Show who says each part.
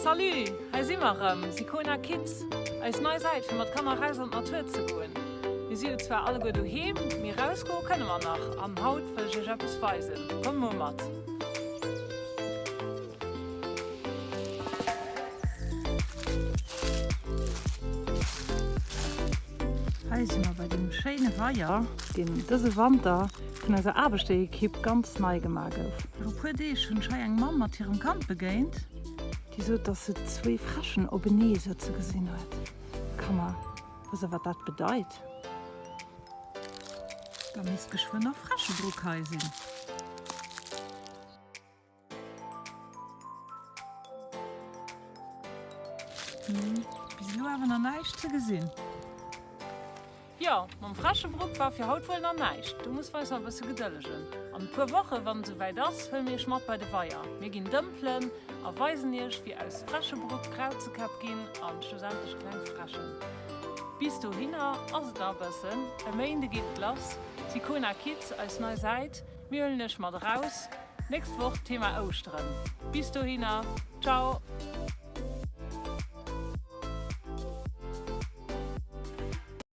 Speaker 1: Salut, hei si mer erëm, Sicona Kids, eis nei Säit fir mat Kanner raus an d'Natur ze goen. Mir si jo zwar alleguer doheem, mee rausgoe kënne mer nach an haut wëll ech iech eppes weisen. Kommt mol mat! Hei si mer bei deem schéine Weier, deen dëse Wanter vun eiser Aarbechterekipp ganz nei gemaach gouf. Viru puer Deeg hunn ech hei eng Mamm mat hirem Kand begéint, déi sot, dass se zwéi Fräschen openee sëtze gesinn huet. Kanner, wësst der wat dat bedeit? Da misst geschwënn och Fräschebruck hei sinn. Bis elo awer nach näischt ze gesinn. Jo, mam Fräschebruck war fir haut wuel nach näischt. Do musse mer eis nach e bësse gedëllegen. An e puer Woche, wann et esouwäit ass, huele mir iech mat bei de Weier. Mir ginn dëmpelen a weisen iech, wéi aus Fräschebruck Krauzekäpp ginn an schlussendlech kleng Fräschen. Bis dohinner ass et nach e bëssen. E Méinde geet et lass. Sicona Kids, eis nei Säit. Mir huelen iech mat eraus. Nächst Woch Thema Ouschteren. Bis dohinner, ciao!